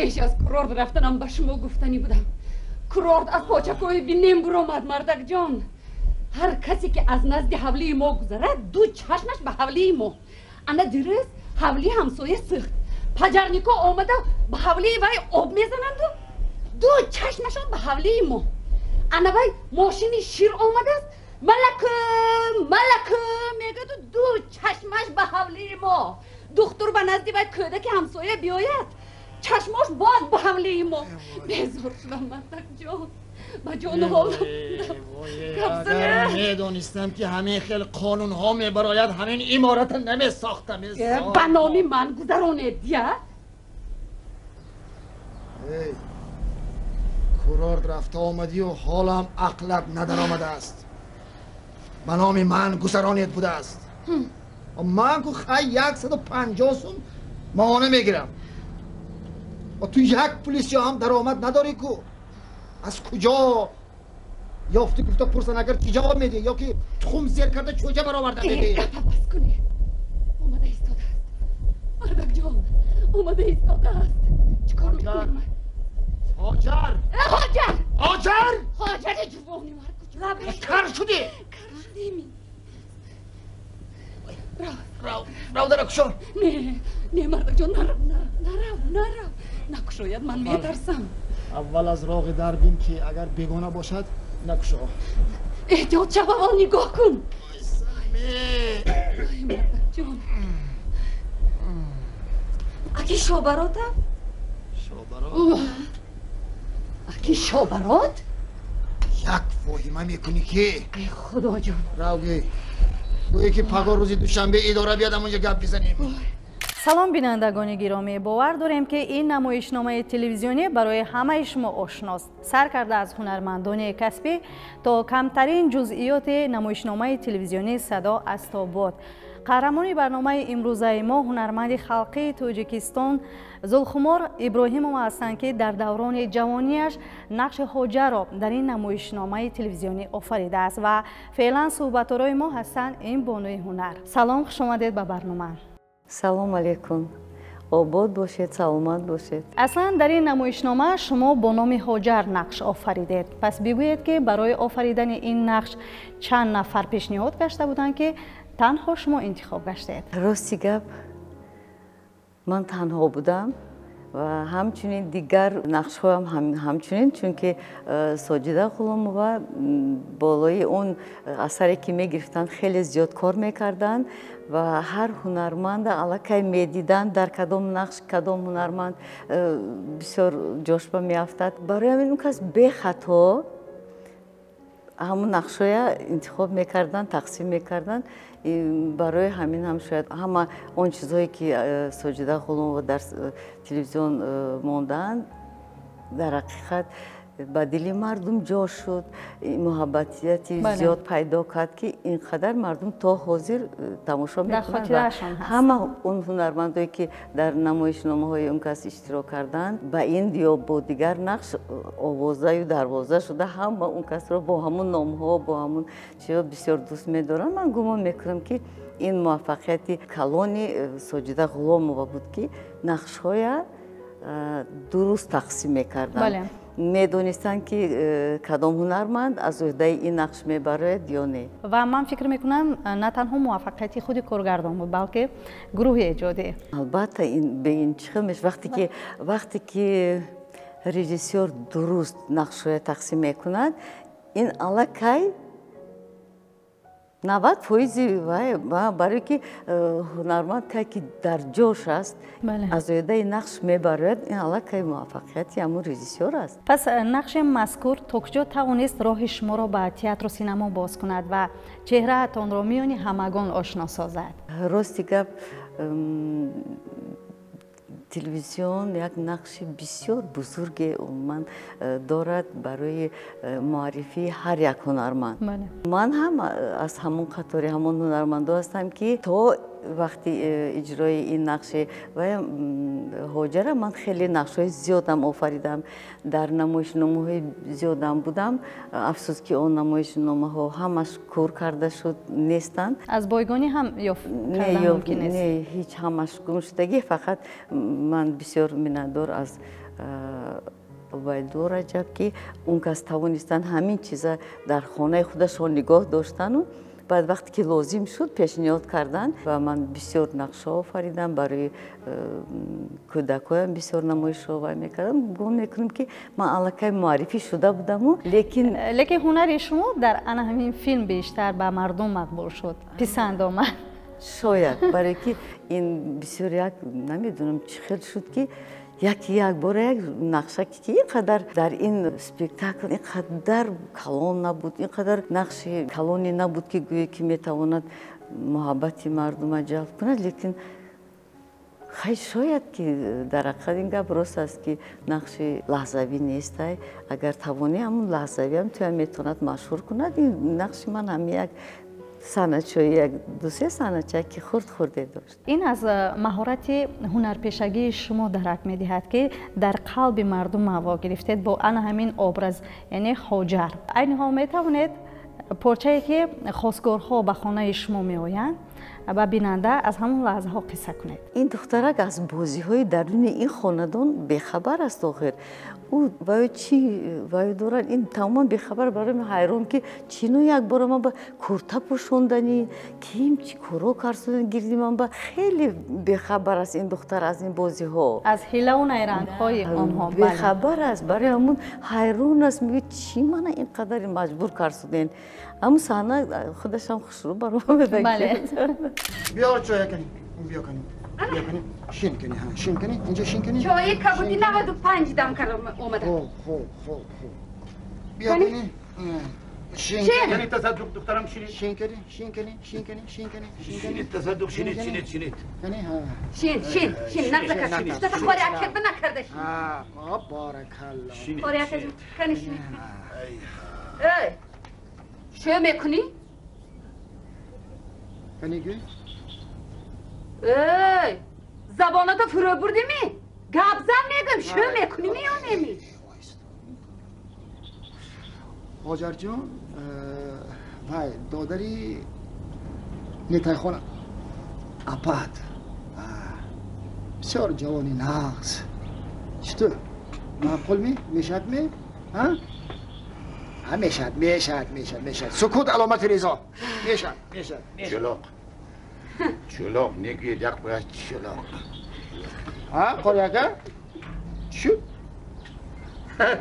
Пеш аз курорт рафтанам ба шумо гуфтанӣ будам. Курорт аз почакҳои бинем буромад, мардакҷон. Ҳар касе ки аз назди ҳавлии мо гузарад, ду чашмаш ба ҳавлии мо. Ана дирӯз ҳавлии ҳамсоя сӯхт. Паҷарнико омада ба ҳавлии вай об мезананду ду чашмашон ба ҳавлии мо. Ана вай мошини шир омадааст, малаку малаку мегӯяду ду чашмаш ба ҳавлии мо. Духтур ба назди вай кӯдаки ҳамсоя биёяд, чашмош боз ба ҳавлии мо. Безор шудам, мардакҷон, ба ҷону ҳолам. Агар медонистам ки ҳамин хел қонунҳо мебарояд, ҳамин имората намесохтам. Ба номи ман гузаронед, я? Эй, курорт рафта омадию ҳолам ақлат надаромадааст. Ба номи ман гузаронед будааст. Ман ку хай 150 сум моҳона мегирам. Ту як пули сиёҳам даромад надорӣ ку. Аз куҷо ёфтӣ гуфта пурсан, агар чӣ ҷавоб медиҳӣ? Ё ки тухм зер карда чӯҷа бароварда медиҳӣ? Гапа бас кунед. Омада истодааст, мардакҷон, омада истодааст. Чӣ кор мекунем? Ҳоҷар! Ҳоҷар! Ҳоҷар! Ҳоҷари ҷувони мард куҷо? Кар шудӣ? Кар шудем. Рав. Рав, дара кушо. Не, не, мардакҷон, нарав, нарав, нарав. Накушояд, ман метарсам. Аввал аз роғи дар бин, ки агар бегона бошад, накушо. Эҳтиёт шав, аввал нигоҳ кун. Ай, мардакҷон. Аки Шобарота? Шобарот? Аки Шобарот? Як воҳима мекунӣ ки. Ай, худоҷон. Рав, гӯй. Гӯе ки пагоҳ рӯзи душанбе идора биёд, ҳамонҷо гап бизанем. Салом, бинандагони гиромӣ. Бовар дорем, ки ин намоишномаи телевизионӣ барои ҳамаи шумо ошност. Сар карда аз ҳунармандони касбӣ то камтарин ҷузъиёти намоишномаи телевизионии «Садо аз тобот». Қаҳрамони барномаи имрӯзаи мо ҳунарманди халқии Тоҷикистон Зулхумор Иброҳимова ҳастанд, ки дар даврони ҷавонияш нақши Ҳоҷаро дар ин намоишномаи телевизионӣ офаридааст ва феълан суҳбаторои мо ҳастанд ин бонуи ҳунар. Салом, хушомадед ба барнома. Салом алейкум, обод бошед, саломат бошед. Аслан дар ин намоишнома шумо бо номи Ҳоҷар нақш офаридед. Пас бигӯед, ки барои офаридани ин нақш чанд нафар пешниҳод гашта буданд, ки танҳо шумо интихоб гаштед? Рости гап, ман танҳо будам ва ҳамчунин дигар нақшҳоям ҳамчунин, чунки Соҷида Ғуломова болои он асаре, ки мегирифтанд, хеле зиёд кор мекарданд ва ҳар ҳунарманда аллакай медиданд, дар кадом нақш кадом ҳунарманд бисёр ҷошба меафтад. Барои ҳамин он кас бехато ҳамун нақшҳоя интихоб мекарданд, тақсим мекарданд. Барои ҳамин ҳам шояд ҳама он чизҳое, ки Соҷида Ғуломова дар телевизион мондаанд, дар ҳақиқат ба дили мардум ҷо шуд, муҳаббатияти зиёд пайдо кард, ки ин қадар мардум то ҳозир тамошо мекунанд. Ҳама он ҳунармандое, ки дар намоишномаҳои он кас иштирок карданд, ба ин ё бо дигар нақш овозаю дарвоза шуда, ҳама он касро бо ҳамун номҳо, бо ҳамун чизҳо бисёр дӯст медоранд. Ман гумон мекунам, ки ин муваффақияти калони Соҷида Ғуломова буд, ки нақшҳоя дуруст тақсим мекарданд, медонистанд, ки кадом ҳунарманд аз ӯҳдаи ин нақш мебарояд ё не. Ва ман фикр мекунам, на танҳо муваффақияти худи коргардон буд, балки гурӯҳи эҷодӣ. Албатта, бе ин чӣ хел мешавад? Вақте ки режиссёр дуруст нақшҳоя тақсим мекунад, ин аллакай 90 фоизи вай, барое ки ҳунарманд кай ки дар ҷош аст, аз оҳдаи нақш мебарояд, ин аллакай муваффақияти ҳамун режиссёр аст. Пас нақши мазкур то куҷо тавонист роҳи шуморо ба театру синамо боз кунад ва чеҳраатонро миёни ҳамагон ошно созад? Рости гап, телевизион як нақши бисёр бузурге умуман дорад барои муаррифии ҳар як ҳунарманд. Ман ҳам аз ҳамон қатори ҳамон ҳунармандо ҳастам, ки то вақти иҷрои ин нақши ва Ҳоҷара ман хеле нақшҳои зиёдам офаридам, дар намоишномаҳои зиёдам будам. Афсӯс, ки он намоишномаҳо ҳамаш кор карда шуд, нестанд. Аз бойгонӣ ҳам ёфт кардан мумкин нест? Не, ҳеҷ, ҳамаш гум шудагӣ. Фақат ман бисёр миннатдор аз Убайдулло Раҷаб, ки он кас тавонистанд ҳамин чиза дар хонаи худашон нигоҳ доштану баъд вақте ки лозим шуд пешниҳод карданд ва ман бисёр нақшҳо офаридам барои кӯдакҳоям, бисёр намоишҳо вай мекардам. Гумон мекунам, ки ман аллакай муаррифӣ шуда будаму, лекин Лекин ҳунари шумо дар ана ҳамин филм бештар ба мардум мақбул шуд, писанд омад. Шояд, барое ки ин бисёр як, намедонам, чӣ хел шуд, ки яки якбора як нақша ки ин қадар дар ин спектакл ин қадар калон набуд, ин қадар нақши калоне набуд, ки гӯе ки метавонад муҳаббати мардума ҷалб кунад, лекин хай, шояд ки дар ҳақиқат ин гап рост аст, ки нақши лаҳзавӣ нестай, агар тавонӣ, ҳамун лаҳзавиам туям метавонад машҳур кунад. Ин нақши ман ҳами як санъатчои, як дусе санъатча ки хурд хурде дошт. Ин аз маҳорати ҳунарпешагии шумо дарак медиҳад, ки дар қалби мардум маво гирифтед бо ана ҳамин образ, яъне Ҳоҷар. Айни ҳол метавонед порчае, ки хосгорҳо ба хонаи шумо меоянд, ба бинанда аз ҳамон лаҳзаҳо қисса кунед. Ин духтарак аз бозиҳои даруни ин хонадон бехабар аст. Охир ӯ ваю чӣ ваю дорад, ин тамоман бехабар. Барои ман ҳайрон, ки чино якбора ман ба курта пӯшонданӣ, ким чӣ коро карсодан гирди ман ба. Хеле бехабар аст ин духтар аз ин бозиҳо, аз ҳилаву найрангҳои онҳо бехабар аст. Барои ҳамун ҳайрон аст, мегӯяд, чӣ мана ин қадар маҷбур карсуден. Ҳамун саҳна худашам хушрӯ баромада. Биёр чоя кани, биё кани, биё кани, шин кани, ҳа, шин кани, инҷо шин кани. Чои кабуди 95 дам кардам омада. Хуб, хуб, хуб, хуб, биё кани, шин кани, тасаддуқ, духтарам, шинед. Шин кани, шин кани, шин кани, шин кани, шин кани. Шинед, тасаддуқ, шинед, шинед, шинед. Кани, ҳа. Шин, шин, шин, нағза кард. Штата хори акерда накарда шин. Ҳа, баракалло. Хори акерда, кани, шин. Эй, шӯ мекунӣ? Кани, гӯй. Эй, забонато фурӯ бурдимӣ? Гап зан, мегӯм, шӯ мекунӣ ё неми? Ҳоҷарҷон, вай додари Нетайхона апат, бисёр ҷавони нағз. Читу маъқул ми мешад ми? Ҳа, мешад, мешад, мешад, мешад. Сукут аломати ризо. Мешад, мешад. Чулоқ, чулоқ негӯед, як бояд чулоқ. Ҳа, қори ака, чӣ шуд?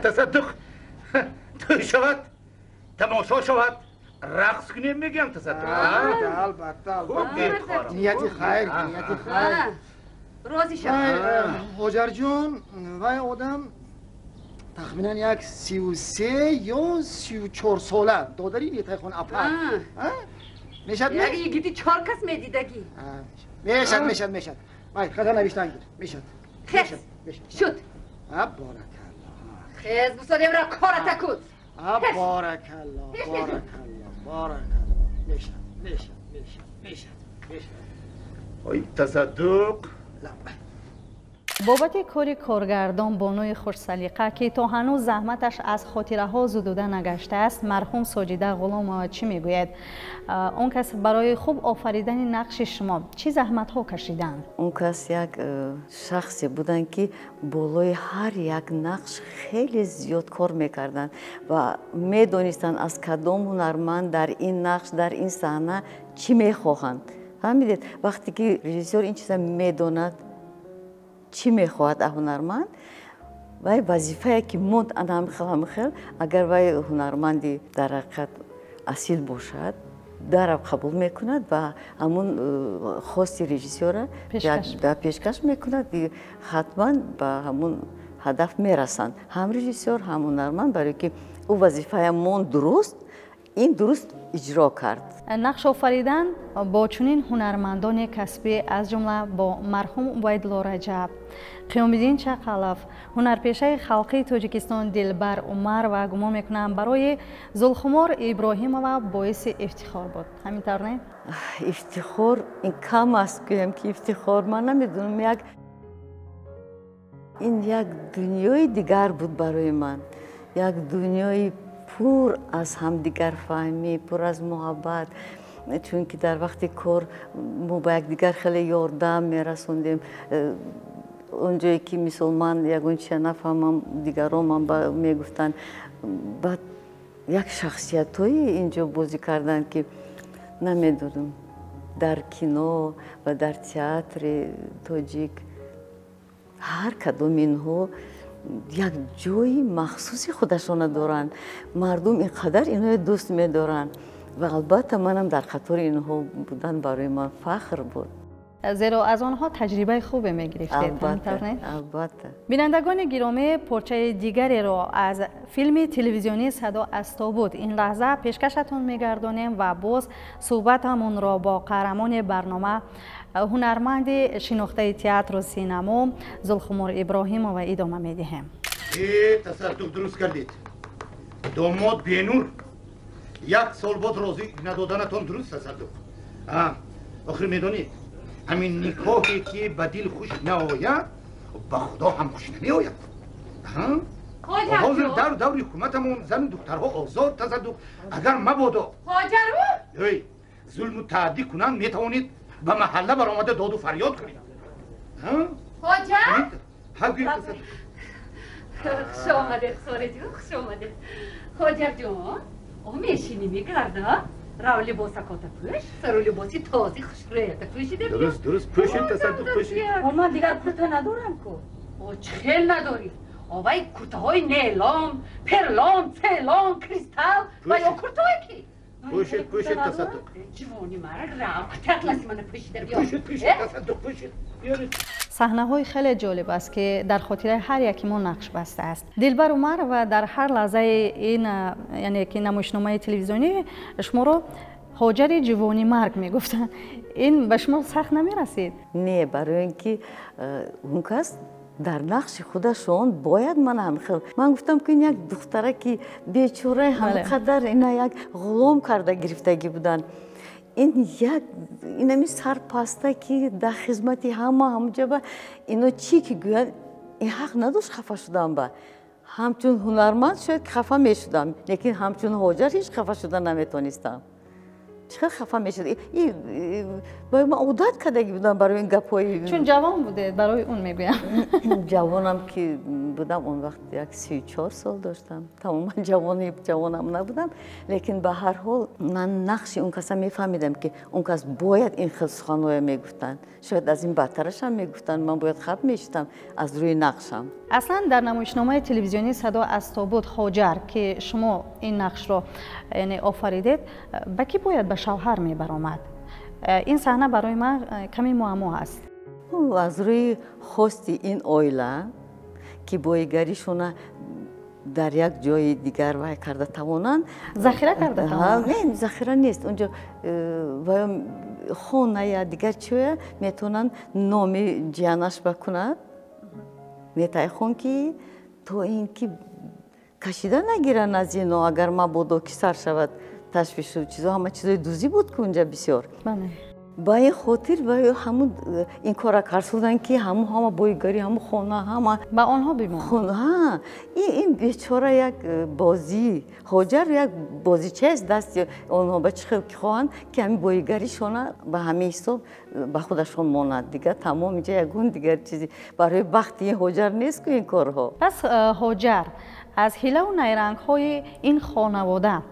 Тасаддуқ, тӯй шавад, тамошо шавад, рақс кунем, мегӯям, тасаддуқ. Албатта, албатта, нияти хайр, нияти хайр. Розӣ шав. Ҳоҷарҷон, вай одам тахминан як 33 ё 34 сола, додари Нетайхон апа мешад. Як йигити чор кас медидагӣ. Мешад, мешад, мешад. Вай хата навиштан гир, мешад. Хез шуд. Баракалло. Хез бусодемра кората куд. Баракалло, баракалло, баракалло, мешад, мешад, мешад, мешад, мешад. Ой, тасаддуқ. Бобати кори коргардон, бонуи хушсалиқа, ки то ҳанӯз заҳматаш аз хотираҳо зудуда нагаштааст, марҳум Соҷида Ғуломова чӣ мегӯяд? Он кас барои хуб офаридани нақши шумо чӣ заҳматҳо кашиданд? Он кас як шахсе буданд, ки болои ҳар як нақш хеле зиёд кор мекарданд ва медонистанд, аз кадом ҳунарманд дар ин нақш, дар ин саҳна чӣ мехоҳанд. Фаҳмидед, вақте ки режиссёр ин чиза медонад, чӣ мехоҳад аз ҳунарманд, вай вазифае ки монд, ана ҳамихел, ҳамихел, агар вай ҳунарманди дар ҳақиқат асил бошад, дарав қабул мекунад ва ҳамун хости режиссёра пешкаш мекунад, ҳатман ба ҳамун ҳадаф мерасанд ҳам режиссёр, ҳам ҳунарманд, барое ки ӯ вазифая монд, дуруст, ин дуруст иҷро кард. Нақш офаридан бо чунин ҳунармандони касбӣ, аз ҷумла бо марҳум Убайдулло Раҷаб, Қиёмиддин Чақалов, ҳунарпешаи халқии Тоҷикистон Дилбар Умар ва гумон мекунам, барои Зулхумор Иброҳимова боиси ифтихор буд. Ҳамин тавр, не? Ифтихор ин кам аст, гӯям ки ифтихор, ман намедонам, як ин як дунёи дигар буд барои ман, як дунёи пур аз ҳамдигарфаҳмӣ, пур аз муҳаббат, чунки дар вақти кор мо ба якдигар хеле ёрдам мерасондем. Он ҷое ки мисол ман ягон чия нафаҳмам, дигарон ман мегуфтанд. Баъд як шахсиятҳое инҷо бозӣ карданд, ки намедонам, дар кино ва дар театри тоҷик ҳар кадом инҳо як ҷои махсуси худашона доранд. Мардум ин қадар инҳоро дӯст медоранд ва албатта манам дар қатори инҳо будан барои ман фахр буд. Зеро аз онҳо таҷрибаи хубе мегирифтед. Албатта. Бинандагони гиромӣ, порчаи дигареро аз филми телевизионии «Садо аз тобут» ин лаҳза пешкашатон мегардонем ва боз суҳбатамонро бо қаҳрамони барнома, ҳунарманди шинохтаи театру синамо Зулхумор Иброҳимова идома медиҳем. Тасаддуқ, дуруст кардед. Домод бенур як сол боз розӣ надоданатон дуруст, тасаддуқ. Охир медонед, ҳамин никоҳе ки ба дил хуш наояд, ба Худо ҳам хуш намеояд. Ҳозир дар даври ҳукуматамон зану духтарҳо озод, тасаддуқ. Агар мабодо зулму таъддӣ кунанд, метавонед ба маҳалла баромада доду фарёд кунед. Хоҷа, хуш омадед, Сораҷон, хуш омадед. Хоҷаҷон, о мешинӣ мегарда? Рав, либосакота пӯш, сару либоси този хушрӯята пӯшида. Дуруст, дуруст, пӯшед, тасаддуқ, пӯшед. О, ман дигар курта надорам ку. О, чӣ хел надорӣ? Овай куртаҳои нелом, перлон, целон, кристалл ва ё куртаҳое ки Пӯшед, пӯшед, тасаддуқ. Ҷивони мара, рав, куртаи мана пӯшида биё. Пӯшед, пӯшед, тасаддуқ, пӯшед. Саҳнаҳои хеле ҷолиб аст, ки дар хотираи ҳар яки мо нақш бастааст. Дилбар Умарова дар ҳар лаҳзаи ин, яъне ки намоишномаи телевизионӣ, шуморо Ҳоҷари ҷивони марг мегуфтанд. Ин ба шумо сахт намерасид? Не, барои ин ки он кас дар нақши худашон бояд ман ҳамхел. Ман гуфтам, ки ин як духтараки бечораи ҳамқадар ина як ғулом карда гирифтагӣ буданд. Ин як инами сарпаста, ки дар хизмати ҳама ҳамҷаба ино чӣ ки гӯянд, ин ҳақ надошт хафа шудан. Ба ҳамчун ҳунарманд шояд хафа мешудам, лекин ҳамчун Ҳоҷар ҳеҷ хафа шуда наметонистам. Чӣ хел хафа мешуд? Ман одат кардагӣ будам барои ин гапҳои. Чун ҷавон будед, барои он мегӯям. Ҷавонам ки будам, он вақт як 34 сол доштам, тамоман ҷавонам набудам, лекин ба ҳар ҳол ман нақши он каса мефаҳмидам, ки он кас бояд ин хел суханҳоя мегуфтанд, шояд аз ин бадтарашам мегуфтанд, ман бояд хаф мешудам аз рӯи нақшам. Аслан дар намоишномаи телевизионии «Садо аз тобут» Ҳоҷар, ки шумо ин нақшро, яъне, офаридед, ба кӣ бояд ба шавҳар мебаромад? Ин саҳна барои ман каме муаммо аст. Аз рӯи хости ин оила, ки боигаришона дар як ҷои дигар вай карда тавонанд. Захира карда тавонанд. Не, захира нест онҷо. Вай хона я дигар чиё метавонанд номи ҷиянаш ба кунад, метайхон, ки то ин ки кашида нагиранд аз ино, агар мабодо ки сар шавад ташвишу чизо. Ҳама чизои дузӣ буд ки унҷа бисёр. Ба ин хотир ҳамун ин кора карсуданд, ки ҳамун ҳама боигарӣ, ҳамун хона, ҳама ба онҳо бимонад. Ин бечора як бозӣ, Ҳоҷар як бозичаест дасти онҳо, ба чӣ хел ки хоҳанд, ки ҳамин боигаришона ба ҳамин ҳисоб ба худашон монад. Дигар тамом, инҷа ягон дигар чизи барои бахти ин Ҳоҷар нест ку ин корҳо. Пас Ҳоҷар аз ҳилаву найрангҳои ин хонавода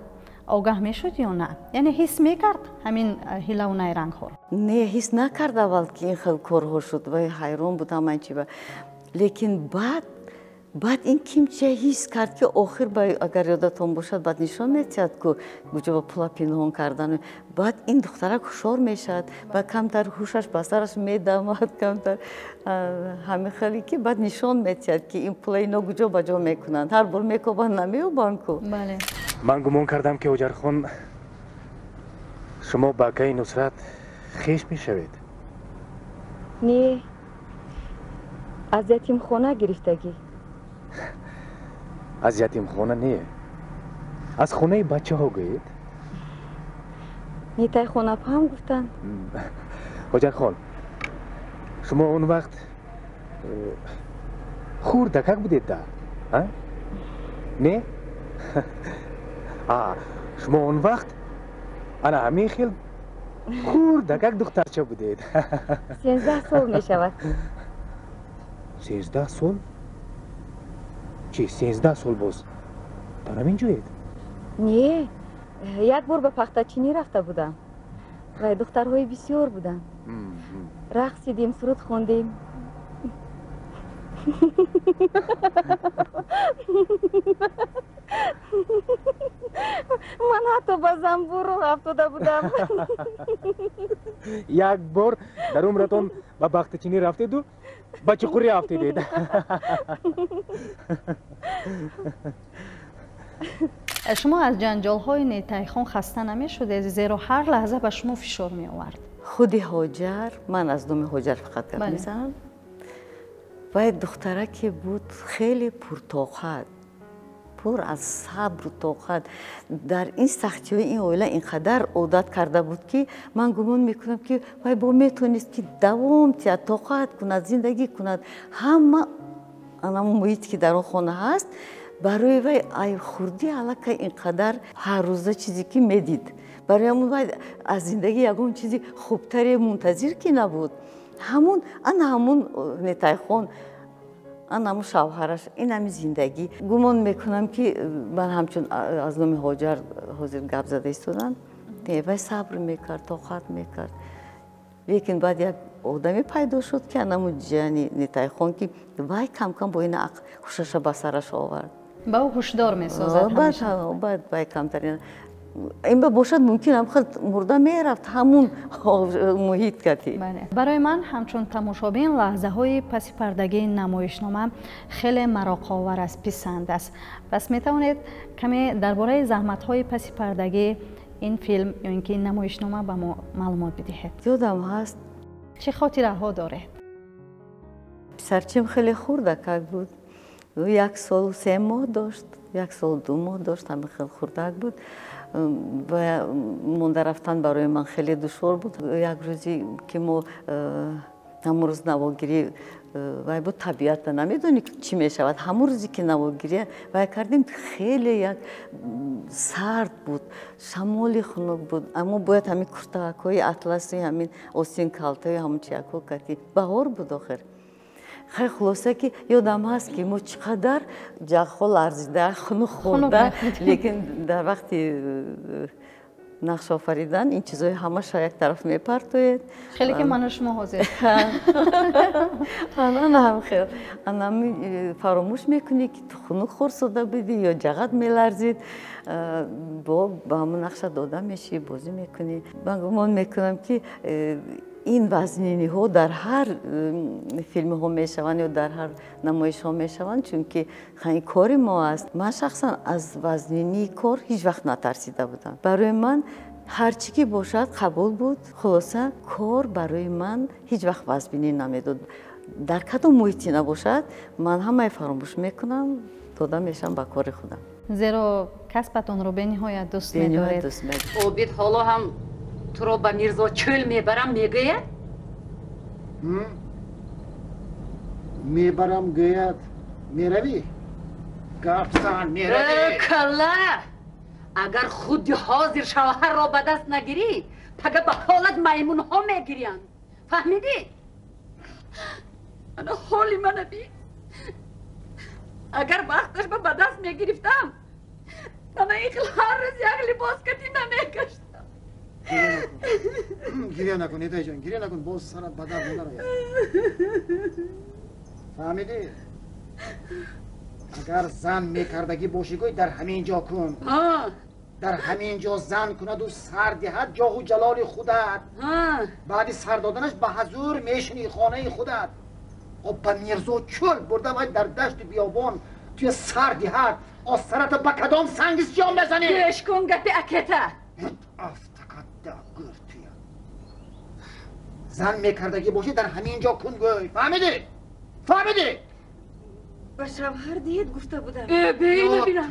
огаҳ мешуд ё на? Яъне ҳис мекард ҳамин ҳилаву найрангҳоро? Не, ҳис накард аввал, ки ин хел корҳо шуд. Вай ҳайрон буд ҳамаи чи, лекин баъд ин кимча ҳис кард, ки охир, агар ёдатон бошад, баъд нишон метиҳад, ку куҷо пула пинҳон кардан. Баъд ин духтарак ҳушёр мешавад ва камтар ҳушаш ба сараш медамад, камтар ҳамин хеле, ки баъд нишон метиҳад, ки ин пула ино куҷо ба ҷо мекунанд. Ҳар бор мекобанд, намеёбанд ку. Ман гумон кардам, ки Ҳоҷархон, шумо ба акаи Нусрат хеш мешавед. Не, аз ятимхона гирифтагӣ. Аз ятимхона не, аз хонаи бачаҳо гӯед. Нитайхонапаам гуфтанд. Ҳоҷархон, шумо он вақт хурдакак будед да, не? Шумо он вақт ана ҳамин хел хурдакак духтарча будед. 13 сол мешавад. 13 сол? Чӣ, 13 сол боз дар ҳамин ҷоед? Не, як бор ба пахтачинӣ рафта будам. Вай духтарҳои бисёр буданд. Рақсидем, суруд хондем. Ман ҳатто ба занбур афтода будам. Як бор дар умратон ба пахтачинӣ рафтеду ба чуқурӣ афтидед. Шумо аз ҷанҷолҳои Нетайхон хаста намешудед, зеро ҳар лаҳза ба шумо фишор меовард. Худи Ҳоҷар, ман аз номи Ҳоҷар фақат гап мезанам. Вай духтараке буд хеле пуртоқат, пур аз сабру тоқат. Дар ин сахтиҳои ин оила ин қадар одат карда буд, ки ман гумон мекунам, ки вай бо метавонист, ки давом диҳад, тоқат кунад, зиндагӣ кунад. Ҳама анамо муҳите, ки дар он хона ҳаст, барои вай ай хурдӣ аллакай ин қадар ҳаррӯза чизе ки медид. Барои ҳамон вай аз зиндагӣ ягон чизи хубтаре мунтазир ки набуд. Ҳамун ана ҳамун Нетайхон, ана ҳамун шавҳараш, ин ҳами зиндагӣ. Гумон мекунам, ки ман ҳамчун аз номи Ҳоҷар ҳозир гап зада истодам. Вай сабр мекард, тоқат мекард. Лекин баъд як одаме пайдо шуд, ки анамун ҷияни Нетайхон, ки вай кам-кам бо ин ҳушаша ба сараш овард. Ба ӯ ҳушдор месозад. Баъд вай камтарин ин ба бошад, мумкин ҳам хел мурда мерафт ҳамун муҳит кати. Барои ман ҳамчун тамошобин лаҳзаҳои паси пардагии намоишнома хеле мароқовар аст, писанд аст. Пас метавонед каме дар бораи заҳматҳои паси пардагии ин филм ё ин ки ин намоишнома ба мо маълумот бидиҳед? Ёдам ҳаст. Чӣ хотираҳо доред? Писарчим хеле хурдакак буд. 1 сол 3 моҳ дошт, 1 сол 2 моҳ дошт, ҳамин хел хурдак буд. Ва монда рафтан барои ман хеле душвор буд. Як рӯзе ки мо ҳамон рӯз навогирӣ вай буд, табиата намедонӣ чӣ мешавад. Ҳамон рӯзе ки навогирӣ вай кардем, хеле як сард буд, шамоли хунук буд. Аммо бояд ҳамин куртакҳои атласи, ҳамин осин калтаи, ҳамон чиякҳо кати. Баҳор буд охир. Хай хулоса, ки ёдам ҳаст, ки мо чӣ қадар ҷағҳо ларзида, хунук хӯрда, лекин дар вақти нақш офаридан ин чизҳои ҳамаша як тараф мепартоед. Хеле ки ману шумо ҳозир. Ана хел. Ана фаромӯш мекунӣ, ки ту хунук хӯрсода будӣ ё ҷағат меларзид. Бо ба ҳамон нақша дода мешӣ, бозӣ мекунӣ. Ман гумон мекунам, ки ин вазниниҳо дар ҳар филмҳо мешаванд ё дар ҳар намоишҳо мешаванд, чунки ин кори мо аст. Ман шахсан аз вазнинии кор ҳеҷ вақт натарсида будам. Барои ман ҳар чӣ ки бошад қабул буд. Хулоса, кор барои ман ҳеҷ вақт вазбинӣ намедод. Дар кадом муҳите набошад, ман ҳамаи фаромӯш мекунам, дода мешавам ба кори худам. Зеро касбатонро бениҳоят дӯст медоред. Обид ҳоло ҳам туро ба Мирзо Чӯл мебарам мегӯяд? Мебарам гӯяд. Меравӣ? Гапсан, меравӣ. Калла! Агар худи ҳозир шавҳарро ба даст нагирӣ, пага ба ҳолат маймунҳо мегирянд. Фаҳмидӣ? Ана ҳоли мана бин. Агар вақташ ба даст мегирифтам, мана ин хел ҳар рӯз як либос катӣ намегаштам. Гиря накун, Нетайҷон, гиря накун, боз сарат ба дард нарояд. Фаҳмидӣ? Агар зан мекардагӣ бошӣ, гӯй дар ҳамин ҷо кун. Дар ҳамин ҷо зан кунаду сар диҳад ҷоҳу ҷалоли худат. Баъди сар доданаш ба ҳазур мешинӣ хонаи худат. Ба Мирзо Чӯл бурда вай дар дашти биёбон туя сар диҳад, осарата ба кадом санги сиём мезанӣ? Гӯш кун гапи акета. Зан мекардагӣ бошӣ, дар ҳамин ҷо кун гӯй. Фаҳмидӣ? Фаҳмидӣ? Ба шавҳар диҳед гуфта будам. Бина, бина.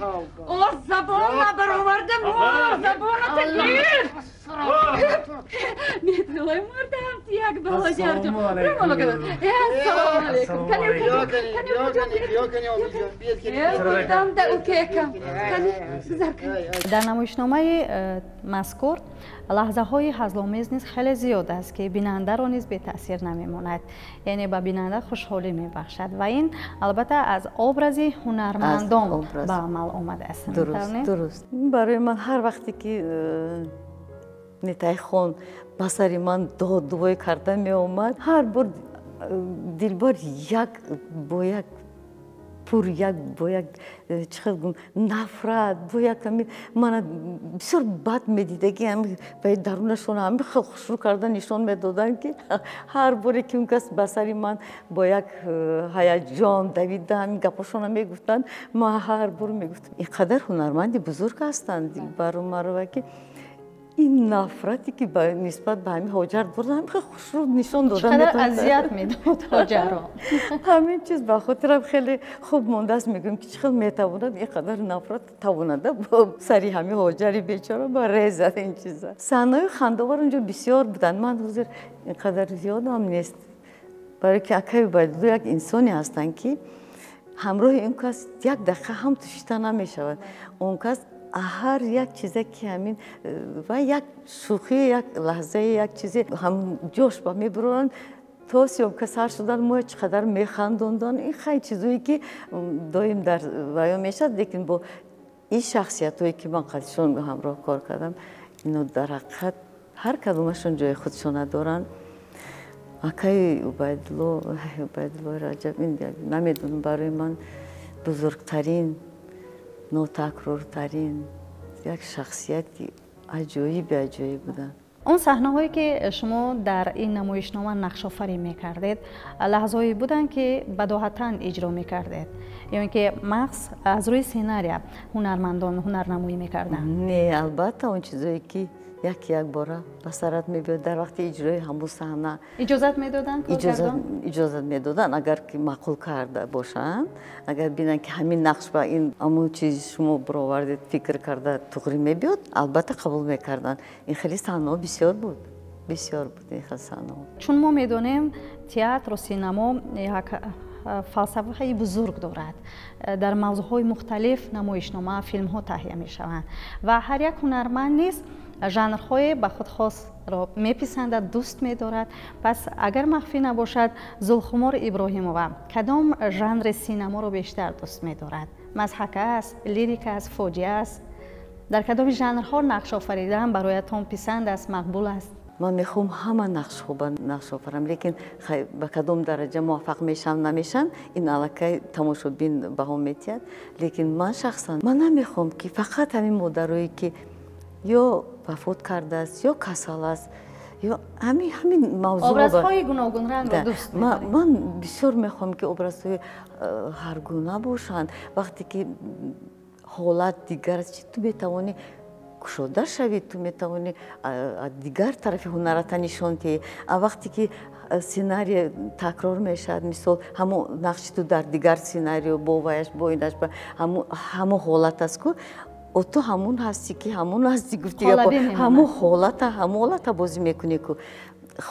О, забон набаровардам. О, забоната гир. Метилой мурдам, ти як балоҷарҷон. Ассалому алайкум. Дар намоишномаи мазкур Лаҳзаҳои ҳазломез низ хеле зиёд аст, ки бинандаро низ бетаъсир намемонад, яъне ба бинанда хушҳолӣ мебахшад ва ин албатта аз образи ҳунармандон ба амал омадааст. Дуруст, дуруст. Барои ман ҳар вақте ки Нетайхон ба сари ман дод-дувой карда меомад, ҳар бор Дилбар як бо як пур як бо як чӣ хел гум нафрат бо як ҳами мана бисёр бад медидаги ҳами ва дарунашон ҳами хел хушрӯ карда нишон медоданд, ки ҳар боре ки он кас ба сари ман бо як ҳаяҷон давида ҳамин гапошона мегуфтанд, ман ҳар бор мегуфтам ин қадар ҳунарманди бузург ҳастанд Дилбар Умарова, ки ин нафрате ки нисбат ба ҳамин Ҳоҷар бурда ҳамин хел хушрӯ нишон дода чақадар азият медод Ҳоҷарро. Ҳамин чиз ба хотирам хеле хуб мондааст. Мегӯям ки чӣ хел метавонад ин қадар нафрат тавонада бо сари ҳамин Ҳоҷари бечора ба резад ин чиза. Саҳнаҳои хандовар унҷо бисёр буданд. Ман ҳозир ин қадар зиёдам нест, барои ки акаи Убайдулло як инсоне ҳастанд, ки ҳамроҳи он кас як дақиқа ҳам тушита намешавад. Он кас ҳар як чизе ки ҳамин ва як шӯхӣ, як лаҳзае, як чизе ҳам ҷош ба мебуранд, то съёмка сар шудан мо чӣ қадар механдонданд. Ин хай чизое ки доим дар ваё мешавад, лекин бо ин шахсиятҳое ки ман қадишон ҳамроҳ кор кардам, ино дар ҳақиқат ҳар кадомашон ҷои худшона доранд. Акаи Убайдулло, Убайдуллои Раҷаб, ин намедонам, барои ман бузургтарин, нотакрортарин як шахсияти аҷоиби аҷоиб буданд. Он саҳнаҳое ки шумо дар ин намоишнома нақшофарӣ мекардед, лаҳзаҳое буданд, ки бадоҳатан иҷро мекардед ё ин ки махз аз рӯи сценария ҳунармандон ҳунарнамоӣ мекарданд? Не, албатта он чизое ки як як бора ба сарат мебиёд дар вақти иҷрои ҳамун саҳна. Иҷозат медоданд коргардон? Иҷозат медоданд, агар ки маъқул карда бошанд, агар бинанд ки ҳамин нақш ба ин ҳамун чизи шумо баровардед фикр карда туғри мебиёд, албатта қабул мекарданд. Ин хеле саҳнаҳо бисёр буд, бисёр буд ин хел саҳнаҳо. Чун мо медонем, театру синамо як фалсафаи бузург дорад. Дар мавзӯъҳои мухталиф намоишнома, филмҳо таҳия мешаванд ва ҳар як ҳунарманд низ жанрҳое ба худ хосро меписандад, дӯст медорад. Пас агар махфӣ набошад, Зулхумор Иброҳимова кадом жанри синаморо бештар дӯст медорад? Мазҳака аст, лирика аст, фоҷиа аст? Дар кадоми жанрҳо нақш офаридан бароятон писанд аст, мақбул аст? Ман мехоҳам ҳама нақшҳо ба нақш офарам, лекин ба кадом дараҷа муваффақ мешавам, намешавам, ин аллакай тамошобин баҳо метиҳад. Лекин ман шахсан ман намехоҳам ки фақат ҳамин модарое ки ё вафот кардааст, ё касал аст, ё ҳамин мавзӯъ, образҳои гуногунрангро дӯст медоред? Ман бисёр мехоҳам ки образҳои ҳаргуна бошанд. Вақте ки ҳолат дигар аст, ту метавонӣ кушода шавӣ, ту метавонӣ дигар тарафи ҳунарата нишон диҳӣ. А вақте ки сценария такрор мешавад, мисол ҳамон нақши ту дар дигар сценарио бо ваяш, бо инаш, ҳамон ҳолат аст ку, ту ҳамун ҳастӣ ки ҳамун ҳастӣ, гуфти ҳамун ҳолата, ҳамун ҳолата бозӣ мекунӣ ку,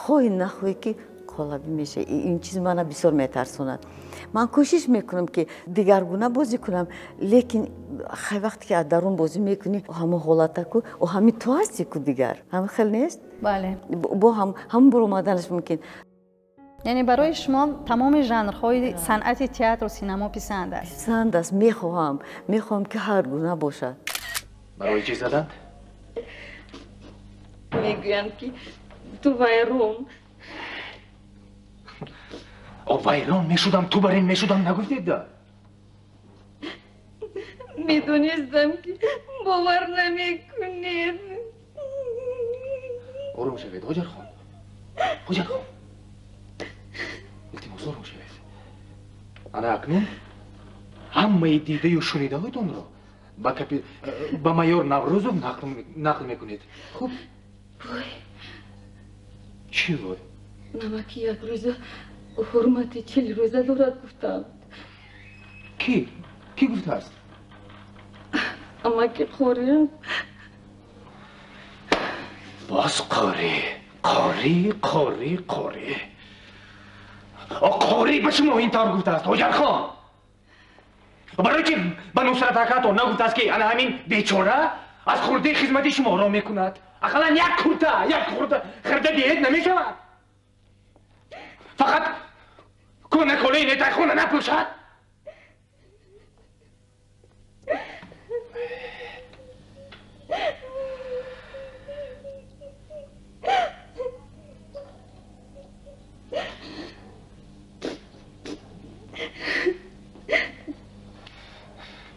хоҳӣ нахоҳӣ ки қолабӣ мешавӣ. Ин чиз мана бисёр метарсонад. Ман кӯшиш мекунам ки дигаргуна бозӣ кунам, лекин хай вақте ки аз дарун бозӣ мекунӣ, ҳамон ҳолата ку, ҳамин ту ҳастӣ ку, дигар ҳамин хел нест? Бале, бо ҳамун баромаданаш мумкин. Яъне барои шумо тамоми жанрҳои санъати театру синамо писанд аст? Писанд аст, мехоҳам ки ҳар гуна бошад. Барои чӣ заданд? Мегӯянд ки ту вайрон. Вайрон мешудам, ту бар ин мешудам нагуфтед да? Медонистам ки бовар намекунед. Ором шавед, Ҳоҷархон. Ҳоҷархон, илтимос, ором шавед. Ана акнун ҳамаи дидаю шунидаҳоятонро ба майор Наврӯзов нақл мекунед. Хуб? Вой! Чӣ вой? Намаки як рӯза ҳурмати 40 рӯза дорад, гуфтанд. Кӣ? Кӣ гуфтааст? Амаки қориам. Боз қорӣ, қорӣ, қорӣ, қорӣ. Қорӣ ба шумо ин тавр гуфтааст, Ҳоҷархон? Барои чи ба Нусрат акатон нагуфтааст, ки ана ҳамин бечора аз хурдии хизмати шуморо мекунад? Ақаллан як курта, як хурда диҳед намешавад. Фақат кӯна колаи нетайхона напӯшад.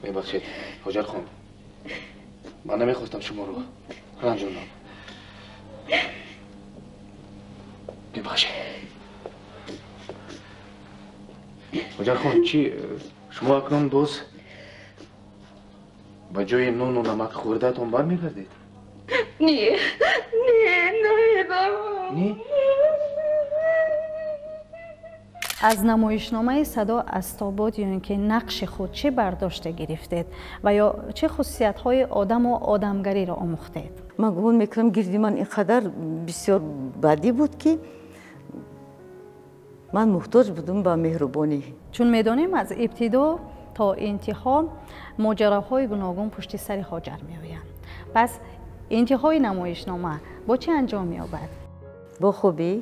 Мебахшед, Ҳоҷархон. Ман намехостам шуморо ранҷонам. Мебахшед. Ҳоҷархон, чӣ шумо акнун боз ба ҷои нону намак хӯрдаатон бармегардед? Не, не, намедонам. Не? Аз намоишномаи «Садо аз тобут» ё ин ки нақши худ чӣ бардошта гирифтед ва ё чӣ хусусиятҳои одаму одамгариро омӯхтед? Ман гумон мекунам гирди ман ин қадар бисёр бадӣ буд, ки ман муҳтоҷ будум ба меҳрубонӣ. Чун медонем, аз ибтидо то интиҳо моҷароҳои гуногун пушти сари Ҳоҷар меоянд. Пас интиҳои намоишнома бо чӣ анҷом меёбад? Бо хубӣ.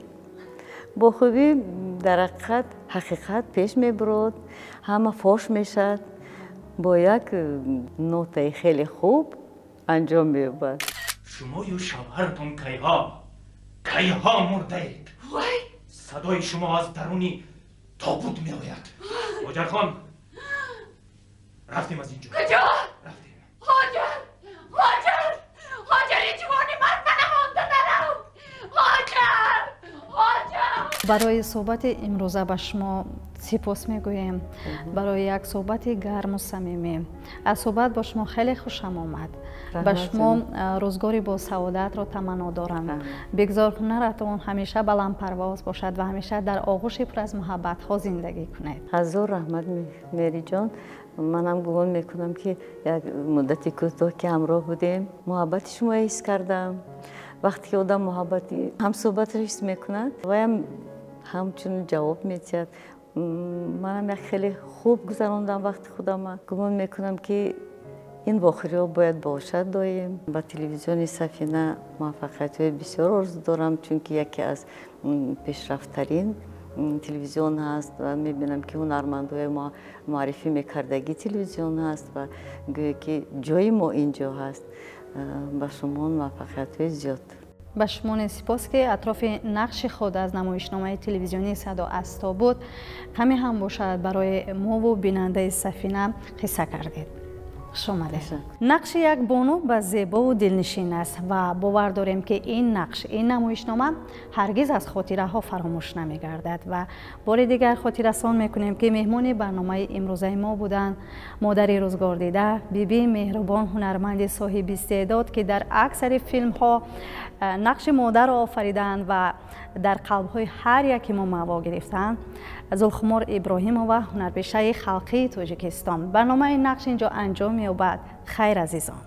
Бо хубӣ, дар ҳақиқат ҳақиқат пеш мебурод, ҳама фош мешавад, бо як нотаи хеле хуб анҷом меёбад. Шумою шавҳаратон кайҳо мурдаед. Садои шумо аз даруни тобут меояд. Ҳоҷархон, рафтем аз инҷо. Куҷо? Рафтем. Ҳоҷар, Ҳоҷар, Ҳоҷари ҷавони ман манамонда нарав. Ҳоҷар, Ҳоҷар. Барои суҳбати имрӯза ба шумо сипос мегӯем, барои як суҳбати гарму самимӣ. Аз суҳбат бо шумо хеле хушам омад. Ба шумо рӯзгори босаодатро таманно дорам. Бигзор ҳунаратон ҳамеша баландпарвоз бошад ва ҳамеша дар оғӯши пур аз муҳаббатҳо зиндагӣ кунед. Ҳазор раҳмат, Мериҷон. Манам гумон мекунам, ки як муддати кӯтоҳ ки ҳамроҳ будем, муҳаббати шумо ҳис кардам. Вақте ки одам муҳаббати ҳамсӯҳбатро ҳис мекунад, ваям ҳамчун ҷавоб медиҳад. Манам як хеле хуб гузарондам вақти худама. Гумон мекунам, ки ин вохӯриҳо бояд бошад доим. Ба телевизиони Сафина муваффақиятҳои бисёр орзу дорам, чунки яке аз пешрафттарин телевизион ҳаст ва мебинам, ки ҳунармандҳои муаррифӣ мекардагӣ телевизион ҳаст ва гӯё ки ҷои мо ин ҷо ҳаст. Ба шумо муваффақиятҳои зиёд. Ба шумо низ сипос, ки атрофи нақши худ аз намоишномаи телевизионии «Садо аз тобут» каме ҳам бошад барои мову бинандаи Сафина қисса кардед. Хуш омадед. Нақши як бону ба зебову дилнишин аст ва бовар дорем, ки ин нақш, ин намоишнома ҳаргиз аз хотираҳо фаромӯш намегардад. Ва бори дигар хотиррасон мекунем, ки меҳмони барномаи имрӯзаи мо буданд модари рӯзгордида, бибии меҳрубон, ҳунарманди соҳиби истеъдод, ки дар аксари филмҳо нақши модарро офариданд ва дар қалбҳои ҳар яки мо маъво гирифтанд, Зулхумор Иброҳимова, ҳунарпешаи халқии Тоҷикистон. Барномаи «Нақш» инҷо анҷом меёбад. Хайр, азизон.